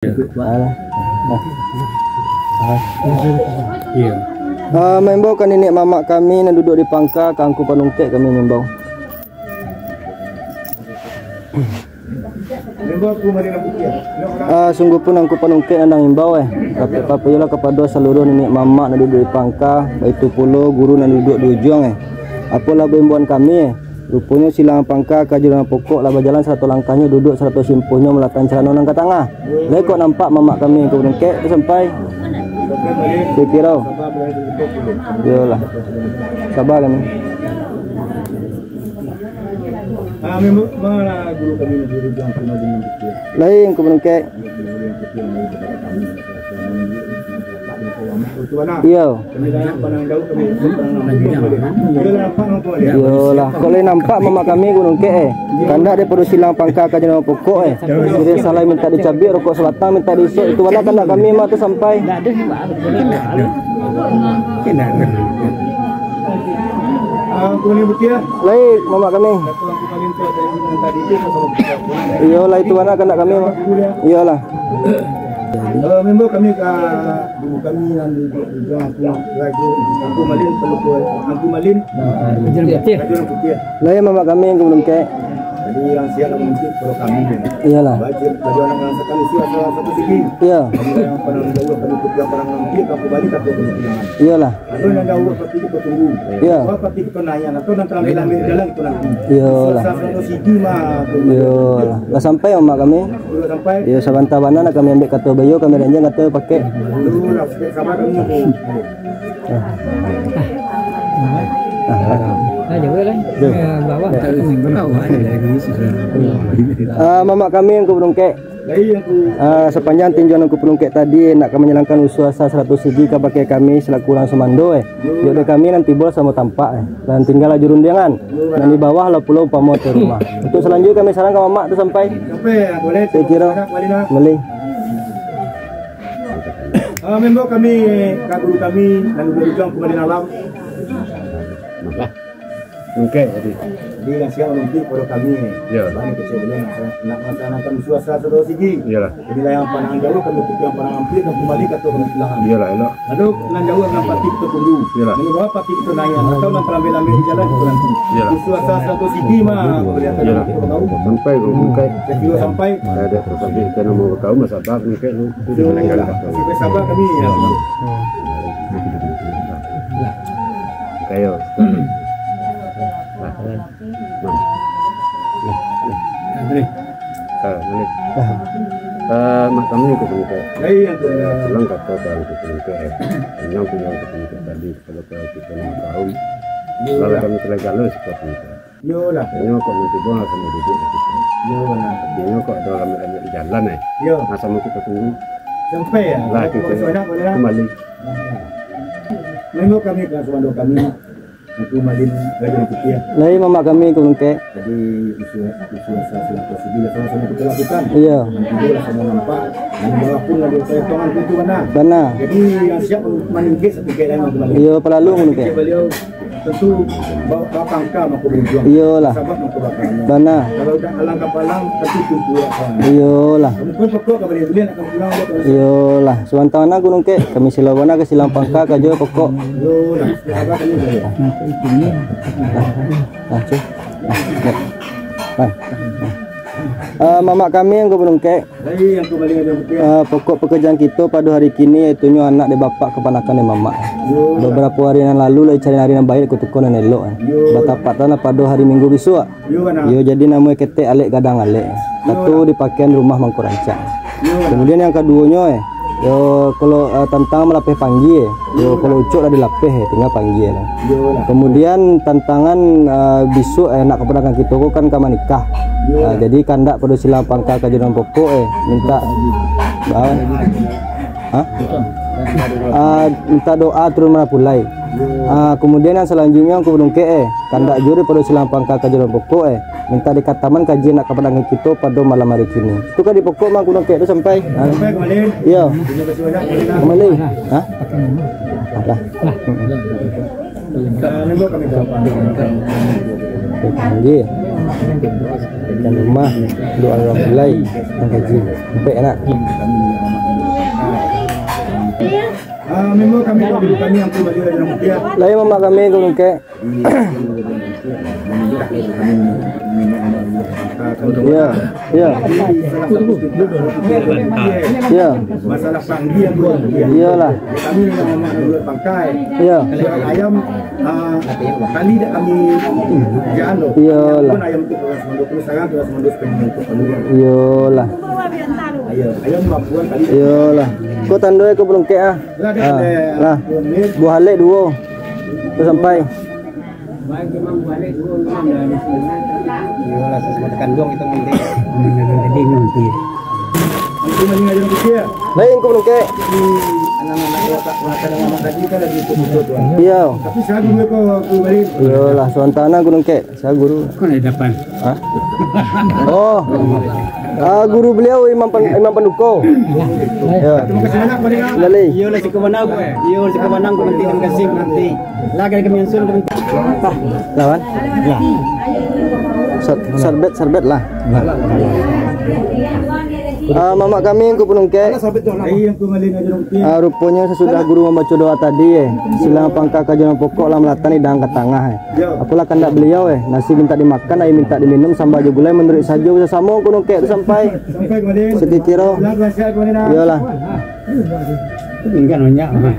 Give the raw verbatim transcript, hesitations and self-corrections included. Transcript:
Alah. Iya. Ah, maimbau ka niniak mamak kami nan duduak di pangka, ka angku panungkek kami maimbau. Ah, sungguahpun angku panungkek nan imbau, eh. Tapi, tapi iyolah kapado saluruh niniak mamak nan duduak di pangka, baitu pulo guru nan duduak di ujuang, eh. Apolah baimbauan kami, eh. Ruponyo silang pangka ka jo nan pokok lah bajalan sarato langkahnyo, duduak sarato simpuhnyo, malatan calano nan ka tangah. Lai kok nampak mamak kami angku panungkek tu sampai. Kiro-kiro. Iyolah. Saba kami. Ah, memang, mana guru kami, guru Juang Kuno dengan Bukit. Lai angku panungkek. Guru yang Bukit, yang Bukit, yang Bukit. Iyo. Iyolah, kok lai nampak mamak kami angku panungkek, eh. Kandak daripado silang pangka ka jo nan pokok, eh. Kiro salai mintak dicabiak, rokok sabatang mintak diisok. Itu bana kandak kami mah tu sampai. Lai mamak kami. Iyolah, itu bana kandak kami mah. Iyolah. Eh, memang kami ka guru kami nan di, di, di Juang Kuno, Rajo, Angku Malin, Peluku, Angku Malin, Rajo Nan Putiah. Rajo Nan Putiah. Lai mamak kami angku panungkek. Jadi, yang siap nan mungkin kepada kami. Iyolah. Baik, bagi anak bangsa kami, siap salah satu segi. Iya. Kami yang pandang jauah, kami ikut yang pandang lampir, kami kembali ke Tuhan. Iyolah. Atau nan jauah, pasti kita tunggu. Iya. Wah, pasti kita nanya, atau nan terlambat-lambat jalan kita nanti. Iyolah. Salah satu segi mah, tu. Iyolah. Lah sampai mamak kami. Sudah sampai. Iyo, sabanta bana nak kami ambiak kato baiyo, kami ranjang kato pakai. Dulu lah, sikit sabar kami tu. Ah, jauah lah. Bawah. Ah, mamak kami angku panungkek. Lai angku. Ah, sapanjang tinjauan angku panungkek tadi, nak ka manyalangkan usua asa sarato sigi kabake kami salaku urang sumando, eh. Yo, dek kami nan tibo samo tampak, eh. Nan tingga lah jo rundiangan. Nan di bawah lah pulo umpamo tu rumah. Untuk salanjuik kami sarang ka mamak tu sampai. Sampai, ah, boleh. Saya kira. Boleh lah. Boleh. Ah, maimbau kami, ka guru kami, nan duduak di Juang Kuno di Alam. Oke, jadi. Jadi, yang siap manuntut kepada kami. Ya. Banyak kecil boleh nak, nak melaksanakan usua asa sarato sigi. Iyalah. Jadi, lah yang pandang jauah, kami ikut yang pandang lampir, dan kembali ka Tuhan kami pulang. Iyalah, elok. Lalu, nan jauah nan pati kita tunggu. Iyalah. Nan bawah pati kita naiak. Atau nan terlambat-lambat di jalan kita nanti. Iyalah. Usua asa sarato sigi mah, boleh kata. Iyalah. Sampai, kok, bukai. Saya kira sampai. Ada terus sampai kita nak mau tahu, masa bab ni, kayak lu. Sampai sabar kami, ya. Kayo. Nah. Nah. Nah. Ah, ini. Ah, mak kami ke bengkok. Iya, iya. Pulang kata bang ke bengkok, eh. Kenyang punya ke bengkok tadi, kalau kau kita nak tahu. Iya. Kalau kami telah galau seperti itu. Iyolah. Inyo kok nanti buang sama duduk di situ. Iyolah. Inyo kok ada lama-lama di jalan, eh. Iya. Nah, sama kita tunggu. Sampai ya? Lah, kita kembali. Minggu kami ke suando kami. Angku Malin Rajo Nan Putiah. Lai mamak kami angku panungkek. Jadi, usua, usua asa sarato sigi lah sama-sama kita lakukan. Iya. Nanti lah sama nampak. Dan bawah pun ada potongan pintu bana. Bana. Jadi, yang siap maningkek satu kek lain, Angku Malin. Iya, palalu angku panungkek. Beliau tentu ba-, bapangka mangko baujung. Iyolah. Sabab mangko bapangka. Bana. Kalau dah alang kapalang, tentu tumpu alang. Iyolah. Mungkin pokok ka baliak dulu, nak pulang, nak pulang. Iyolah. Sabanta bana angku panungkek, kami silau bana ka silang pangka, ka jo pokok. Yo, lah. Sabar kami, Bang. Ah, tu. Ah, ya. Ah. Ah, mamak kami angku panungkek. Lai, angku Malin Rajo Nan Putiah. Ah, pokok pekerjaan kito pado hari kini, yaitunyo anak dek bapak, kapanakan dek mamak. Yo, lah. Babarapo hari nan lalu, lai cari ari nan baiak, kutuko nan elok. Yo, lah. Batapatan pado hari Minggu bisuak. Iyo, bana. Iyo, jadi namo ketek alek gadang alek. Iyo, satu bana. Di pakaian rumah mangko rancak. Iyo, bana. Kemudian yang kaduonyo, eh, yo, kalau, eh, tantang malapeh panggie, eh, yo, bana. Kalau ucok lah dilapeh, eh, tingga panggie lah. Iyo, bana. Kemudian tantangan, eh, bisuak, eh, nak kapanakan kito ko kan ka manikah. Iyo, bana. Jadi kandak pado silang pangka ka jo nan pokok, eh, minta, ah, ha? Ah, minta doa turun manapulai. Ah, kemudian yang selanjutnya, angku panungkek, eh, kandak juo pado silang pangka ka jo nan pokok, eh, minta dikataman kaji nak kapanakan kito pado malam hari kini. Tu kan di pokok mah angku panungkek tu sampai. Ah. Sampai kembali. Iyo. Terima kasih banyak. Kembali. Ha? Alah. Ah, minggu kami ke depan. Nggih. Macam rumah, doa urang bulai, nan kaji. Ampek anak. Ah, memang kami, kami yang pribadi dari Rangkutia. Lain mamak kami, Gunung Kek. Iya, iya. Iya. Masalah panggi yang belum. Iyalah. Kami yang mamak dulu pangkai. Iya. Kalau ayam, ah, kali dah kami jalan tu. Iyalah. Ayam tu dua ratus lima puluh, sekarang dua ratus lima puluh setengah tu. Iyalah. Ayo, ayam mampuan kali. Iyalah. Ko tando ko Gunung Kek ah. Lah, dah, Ah, dah. Lah. Buah alek duo. Tu sampai. Iyolah, sasuai kanduang itu nanti. Jadi nanti. Nanti mending aja nanti ya. Lain ko Gunung Kek. Anak-anak ya, Pak, makan sama tadi kan lagi ikut-ikut, Tuan. Iya. Tapi saya dulu kau, aku balik. Iyolah, suantana Gunung Kek. Saya guru. Kau nak dapat? Hah? Oh. Ah, guru beliau Imam Pan-, Imam Panduko. Ya. Terima kasih banyak, Pak Lina. Kembali. Iyo lah, siko manang. Iyo, siko manang, ko nanti, terima kasih, nanti. Lah, kami ansun, kami. Lawan? Lah. Sar-, sarbet, sarbet lah. Ah, mamak kami, Angku Panungkek. Iya, Angku Malin aja dong. Ah, ruponyo sasudah guru mambaco doa tadi, eh, silang pangka karajo nan pokok lah malatan idang ka tangah, eh. Apolah kandak baliau, eh, nasi mintak dimakan, aia mintak diminum, samba jo gulai, manuruik sajo, sasamo Angku Panungkek tu sampai. Sampai, Malin. Sakiro-kiro. Lah, siap, Malin, ah. Iyolah. Tinggal banyak, ah.